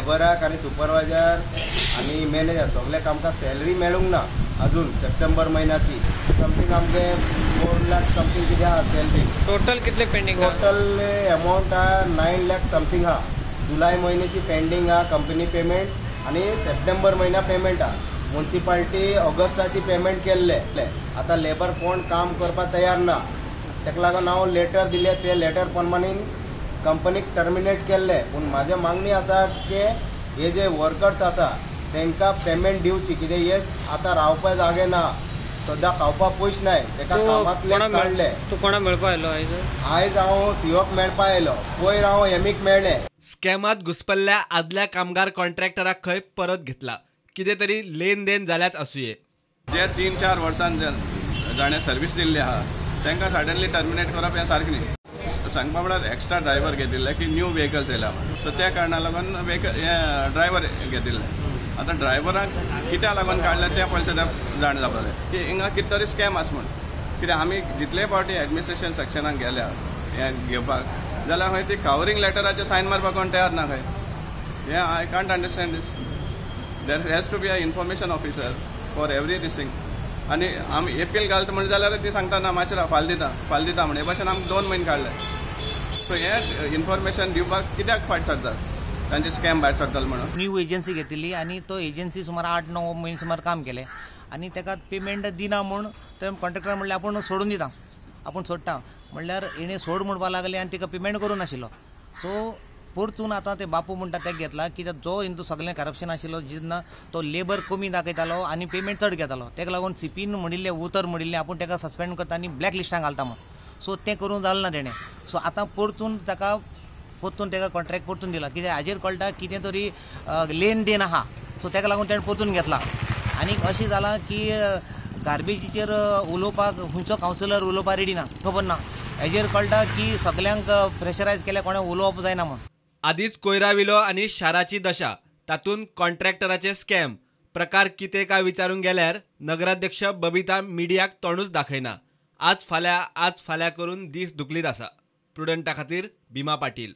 लेबराक आनी सुपरवायजर आनी मॅनेजर सगळ्यांक आमकां सॅलरी मेळूंक ना अजून सप्टेंबर म्हयन्याची. समथींग आमचे 4 लाख समथींग कितें आहा सॅलरी. टोटल कितले पेंडींग? टोटल अमावंट आहा 9 लाख समथींग आहा. जुलय म्हयन्याची पेंडींग आहा कंपनी पेमेंट आनी सप्टेंबर म्हयन्या पेमेंट आहा. मुन्सिपाल्टी ऑगस्टाची पेमेंट केल्ले. आतां लेबर कोण काम करपाक तयार ना, ताका लागून हांव लेटर दिले, ते लेटर प्रमाणे कंपनीक टर्मिनेट केल्ले. पूण म्हाजी मागणी आसा की हे जे वर्कर्स आसा तांकां पेमेंट दिवची. कितें हे आतां रावपा जागे ना, सद्या खावपाक पयशे नाय, ताका कामांतले काडले. तूं कोणा मेळपा आयलो आयज? आयज हांव सीओक मेळपा आयलो, पयर हांव एमीक मेळ्ळें. स्कॅमात घुसपल्ल्या आदल्या कामगार कॉन्ट्रॅक्टराक खंय परत घेतला. कितें तरी लेन then जाल्याच आसुये. जे 3-4 वर्सां जाणें सर्वीस दिल्ली आहा तांकां सडनली टर्मिनेट करप हें सारकें न्ही. सांगपा म्हळ्यार एक्स्ट्रा ड्रायव्हर घेतिल्ले की न्यू व्हेकल्स येयल्या, सो त्या कारणा लागून व्हेकल हे ड्रायव्हर घेतिल्ले. आतां ड्रायव्हराक कित्याक लागून काडले तें पयशे जाण जावपा जाय की हिंगा कितें तरी स्कॅम आसा म्हूण. कित्याक आमी जितले फावटी एडमिनिस्ट्रेशन सेक्शनाक गेल्या हें घेवपाक जाल्यार खंय ती कवरींग लेटराचेर सायन मारपाक कोण तयार ना खंय. हें I can't understand this. There has to be a information officer for every this thing. आनी आमी एपील घालता म्हण जाल्यार ती सांगता ना मातशें राव फाल्यां दिता फाल्यां दिता म्हण. हे भाशेन आमकां 2 म्हयने काडले. सो हें इन्फॉर्मेशन दिवपाक कित्याक फाट सरतात, तांचे स्कॅम भायर सरतले म्हणून. न्यू एजन्सी घेतिल्ली आनी तो एजन्सी सुमार 8-9 म्हयने सुमार काम केलें आनी ताका पेमेंट दिना म्हूण ते कॉन्ट्रॅक्टर म्हणलें आपूण सोडून दिता, आपूण सोडटा म्हणल्यार हेणें सोड म्हणपाक लागलें आनी ताका पेमेंट करूं नाशिल्लो. सो परतून आतां ते बापू म्हणटा तेका घेतला कित्याक जो हिंदू सगळें करप्शन आशिल्लो जेन्ना तो लेबर कमी दाखयतालो आनी पेमेंट चड घेतालो. ताका लागून सीपीन म्हणिल्लें उतर म्हणिल्लें आपूण ताका सस्पेंड करता आनी ब्लॅक लिस्टान घालता म्हूण. सो तें करूंक जालें ना तेणें. सो आतां परतून ताका कॉन्ट्रॅक्ट परतून दिला कित्याक हाजेर कळटा कितें तरी लेन then आहा. सो ताका लागून तेणें परतून घेतला. आनी अशें जालां की गार्बेजीचेर उलोवपाक खंयचो कावन्सिलर उलोवपाक रेडी ना, खबर ना. हाजेर कळटा की सगल्यांक प्रेशरायज केल्या, कोणें उलोवप जायना म्हूण. आदींच कोयराविलो आनी शाराची दशा, तातूंत कॉन्ट्रॅक्टराचे स्कॅम प्रकार कितें काय विचारूंक गेल्यार नगराध्यक्ष बबिता मिडियाक तोंडूच दाखयना. आज फाल्यां आज फाल्यां करून दीस धुकलीत आसा. प्रुडंटा खातीर भीमा पाटील.